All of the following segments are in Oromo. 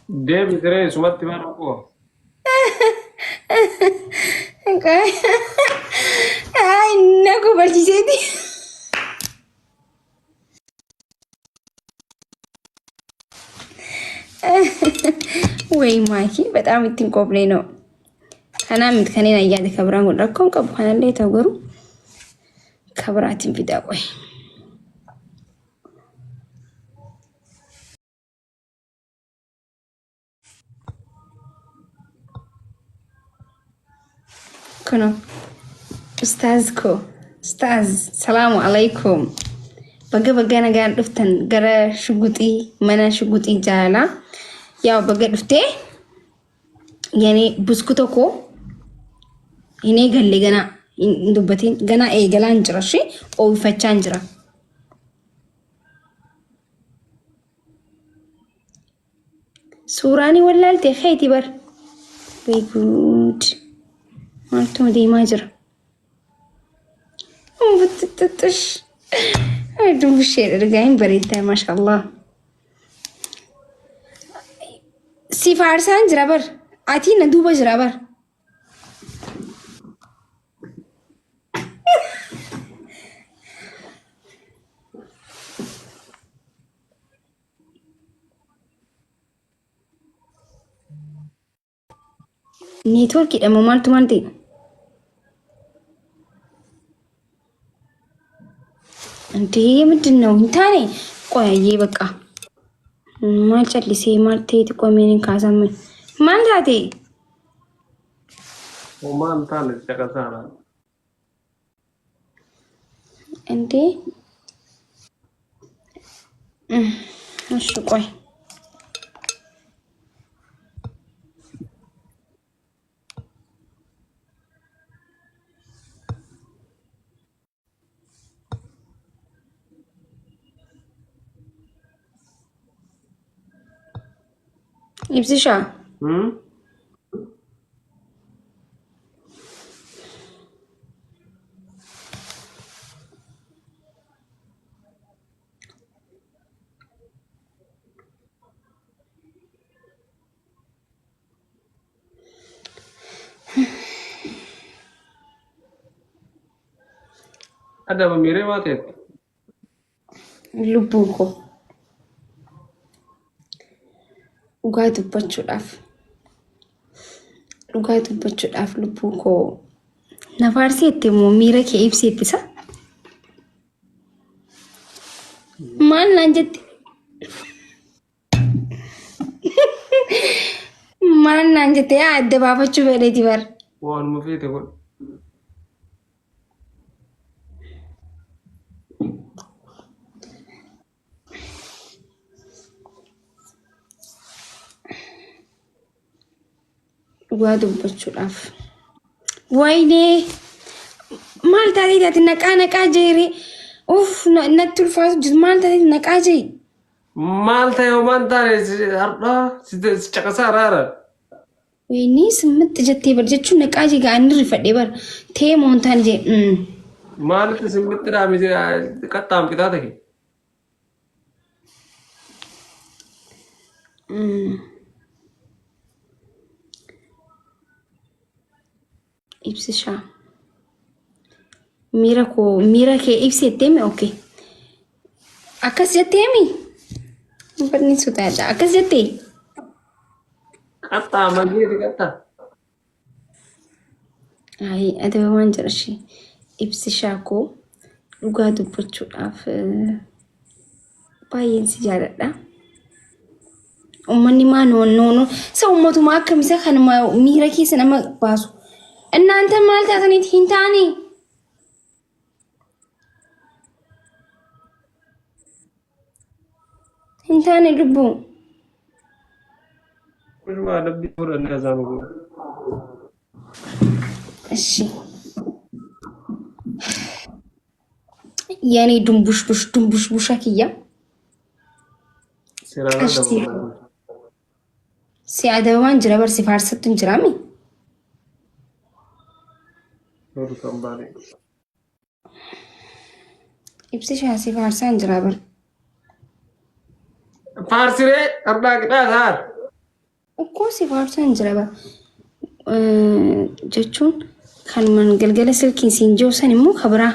Deebi siree sumatti bara koo. Ay, na kubalchiseeti. ወይ ማኪ በጣም ittiin qophne ነው. Kanaa miti kanneen ayyaati kabiraan kun rakkoon qabu kanallee ta'u garuu kabiraatiin fidaa qoy. Kunoo ustaaz koo ustaaz salaamu alaikum. Baga baga nagaan dhuftan gara shuguxii mana shuguxii jaalalaa. Yaa baga dhuftee yani buskuta koo hin eegalle ganaa hin dubbatin ganaa eegalaan jira ishee oofachaan jira. Suuraanii wallaalte keeti bar. Way good. Maaltu deemaa jira? Buttuxuxush. Dubbishee ergaa hin bareeddaa maashaallah. Si faarsaan jira bar. Ati na duuba jira bar. Neetwoorkiidha moo maaltu maal ta'e? እንዴ ምንድን ነው hin taane qoyayyee በቃ maal callisee maal ta'eeti qomeen kaasamu maal taate Homaa hin taane caqasaadha. እንዴ እሺ ቆይ Ibsishaa Adaba miiree maa ta'e? lubbuun koo dhugaa dubbachuudhaaf dhugaa dubbachuudhaaf lubbuun koo na faarseette immoo miira kee ibseetti isa maal naan jette maal naan jette yaa adda baafachuu fedheeti bar Waanuma feete godhu. Dhugaa dubbachuudhaaf. Waynee maal taatee taate naqaa naqaa jeere uff natti ulfaatu jiru maal taatee naqaa jee. Maal ta'e homaan taane har'a si caqasaa araara. Waynee simmitti jettee bar jechuun naqaa jee ga'anii rifadhee bar tee moontaan jee. Maalitti simmitti dhaame qaxxaam qitaa ta'e. Ibsishaa. Miira koo miira kee ibsettee mi okay. Akkas jettee mi? Barni sodaadha. Akkas jettee? Qaxxaa mageeti qaxxaa. Ayi adaba waan jedha ishee. Ibsishaa koo dhugaa dubbachuudhaaf baay'een si jaaladha. Uummanni maa noon noonu isa uummatuma akkam isa kanuma miira keessa nama baasu. እናንተ maal taataniit hin taane. Hin taane lubbuu. Kushuma adabbii fudhannee haasaan godhu. እሺ የኔ ድንቡሽቡሽ ድንቡሽቡሽ አክያ Seeraan Qashtii. adabamu. Si adabamaan jira bar si faarsattu hin jiraami. Oduu kan baane. Ibsishaa si faarsaa hin jira bar. Faarsiree har'aa qixaa saar. Ukkoo si faarsaan jira bara. Jechuun kanumaan galgala silkiin siin jiru san immoo kabiraa.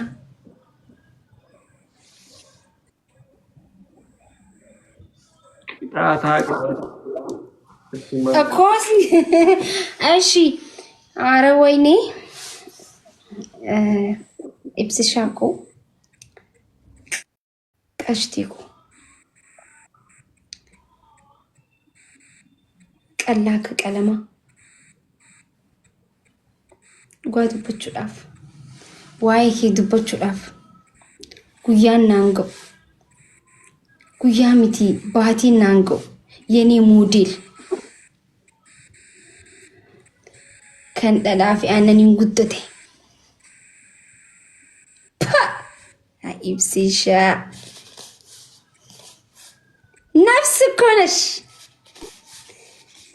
Qixaataa qixaata. Takkoos እሺ አረ ወይኔ ibsishaa koo qashtii koo qallaa akka qalamaa dhugaa dubbachuudhaaf waa'ee kee dubbachuudhaaf guyyaan naan ga'u guyyaa miti baatiin naan ga'u የኔ ሞዴል kan dhadhaa fi aannaniin guddate. Ibsishaa ነፍስ እኮ ነሽ።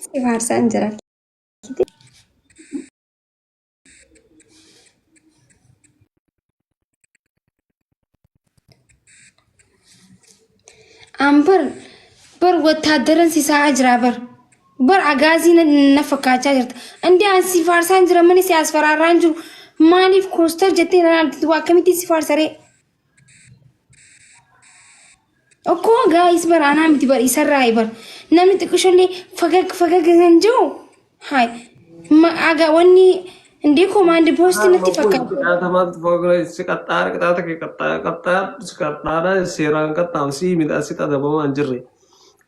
Si faarsaan jira. An bar bar wattaaddaran si sa'a jira bar bar agaazii na fakkaachaa jirta. Indi an si faarsaan jira mani si asfaraarraan jiru maaliif koostar jettee na ilaalti waa akkamittiin si faarsaree? Okkoo gaayis bar anaa miti bar isarraa bar namni xiqqishollee fagag fagag kan jiru haay aga wanni indee komaandi poostii natti fakkaata. Qixaata maaltu si qaxxaara qixaata kee qaxxaara si qaxxaara seeraan qaxxaamu si midhaa si adabamaa hin jirre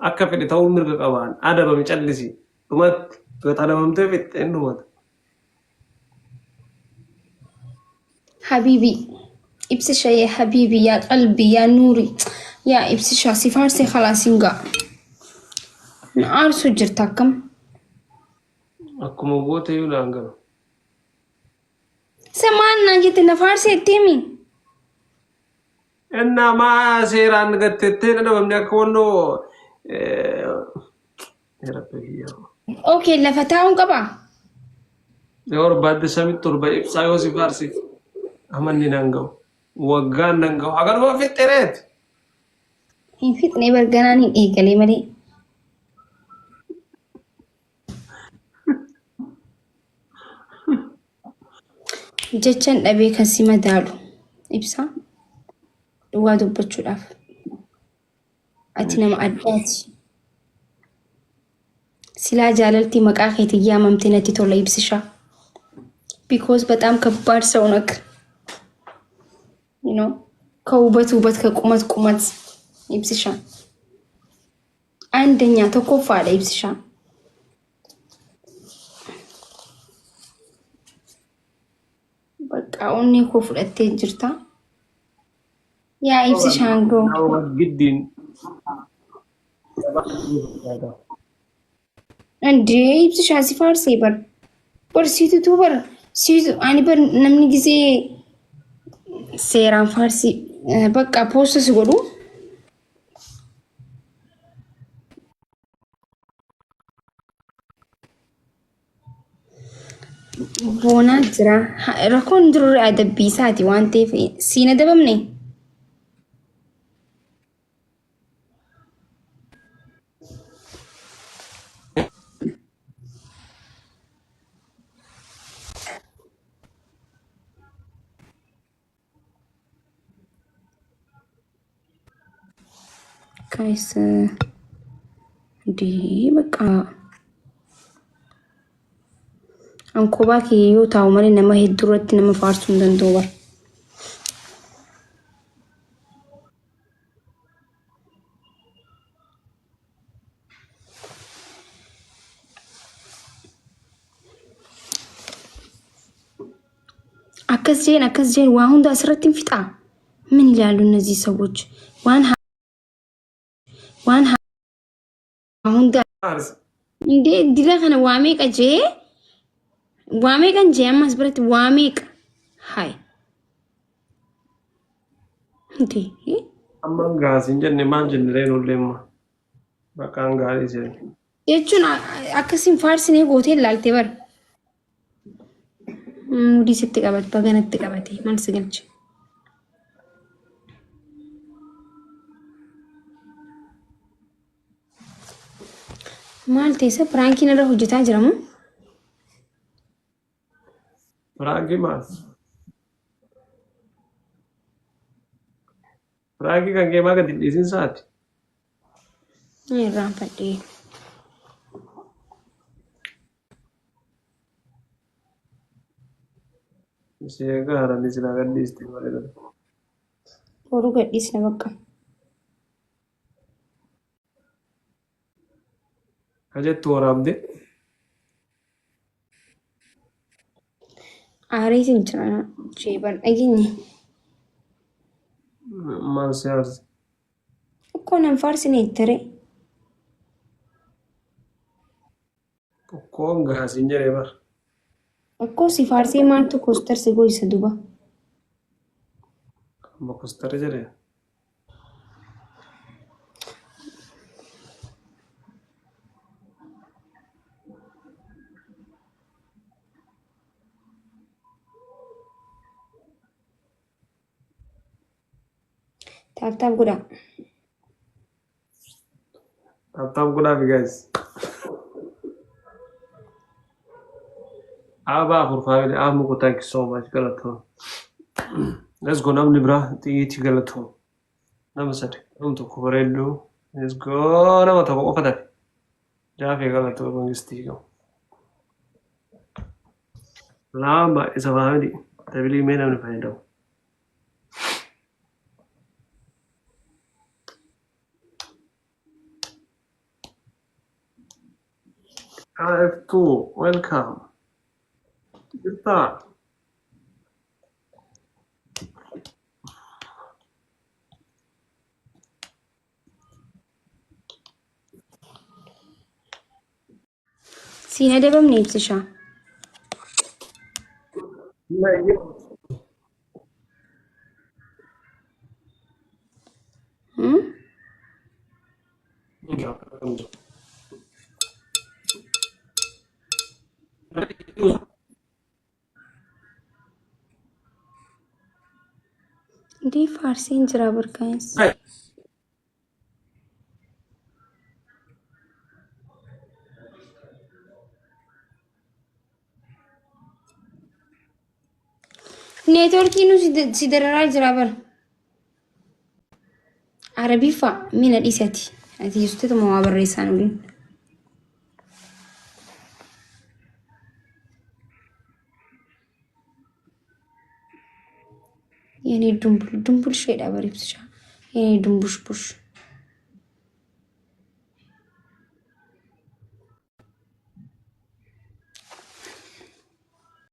akka fedhe ta'uu mirga qabaan adabami callisi dhumatti adabamtee fixxeen dhumata. حبيبي ibsisha يا حبيبي يا قلبي يا نوري يا ibsisha si faarsee khalaas hin ga'a. Na aarsuu jirta akkam? Akkuma goota iyyuu naan galu. Isa maal naan jette na faarsee itti himi? Innaa maa seeraan gattettee adabamni akka wannoo Okay lafa taa'uun qabaa? Yoo barbaadde samitti ol ba'i ibsaa yoo si faarse amanni naan ga'u. Waggaan naan ga'u. Haganuma fixxereet. Hin fixne bar ganaan hin eegalee malee. Jechan dhabee kan si madaalu ibsaa dhugaa dubbachuudhaaf ati nama addaati. Silaa jaalalti maqaa keetiin yaamamte natti tola ibsishaa. Because በጣም ከባድ ሰው ነክ you know ከውበት ውበት ከቁመት ቁመት ibsisha አንደኛ tokkoffaadha ibsisha. Bakka onnee koo fudhattee jirta. Yaa ibsishaan goo. Giddiin. እንዴ ibsisha si faarsee bar bar siitutu bar siitu ani bar namni gisee seeraan faarsi bakka poosta si godhu boonaa jira. Rakkoon jiru adabbii isaati waan ta'eef siin adabamne. Guys እንዴ በቃ ankobaa kiyya yoo taa'u malee nama hedduu irratti nama faarsuu hin danda'u bara. Akkas jeen akkas jeen waa hunda asirratti hin fixaa. ምን ይላሉ እነዚህ ሰዎች? waan waan hunda እንዴ dila kana waa meeqa jee waa meeqan jee ammas biratti waa meeqa hay እንዴ Ammaan gaas hin jenne maal jenne reen olleemma. Bakkaan gaarii seene. Jechuun akkasiin faarsinee gootee ilaalte bara. Mudii sitti qabate baganatti qabate maal si galche. Maal teessa piraankiin irra hojjetaa jiramu? Piraankii maal? Piraankii kan kee maa gadi hin dhiisin saati? Ni irraanfadhee. Ishee gaaranii silaa gad dhiiste malee. Boruu gadhiisna bakka. Ka jettu waraabde. Aareetiin jira jeeban dhageenye. Maal si aarse? Akkoo nan faarsine tere. Tokkoon gaasiin jedhee bar. Akkoo si faarsee maaltu koostar si goysa duba. Amma kostarri jedhee. Taap taap godhaa. Tap tap godhaa fi guys. Abaa afur family Ahmu ko thank you so much galatoo. Let's go namni biraa xiyyiitii galatoo. Nama sadi nama tokko bareedduu. Let's go nama tokko qofa tafe. Jaafee galatoo mangistii qabu. Lama isa family dabilii mee namni fayyadamu. AF2 welcome. Jirtaa? Siin adabamne ibsishaa. Hmm? Indee faarseen jira bargaa'insi. Neetwoorkiin nu si dararaa jira bara. Arabiffaa mina dhiisati. Ati jirtutuma waa barreessaan waliin. የኔ ዱንቡል ዱንቡል ሼዳ በሪብስሻ የኔ ዱንቡሽ ቡሽ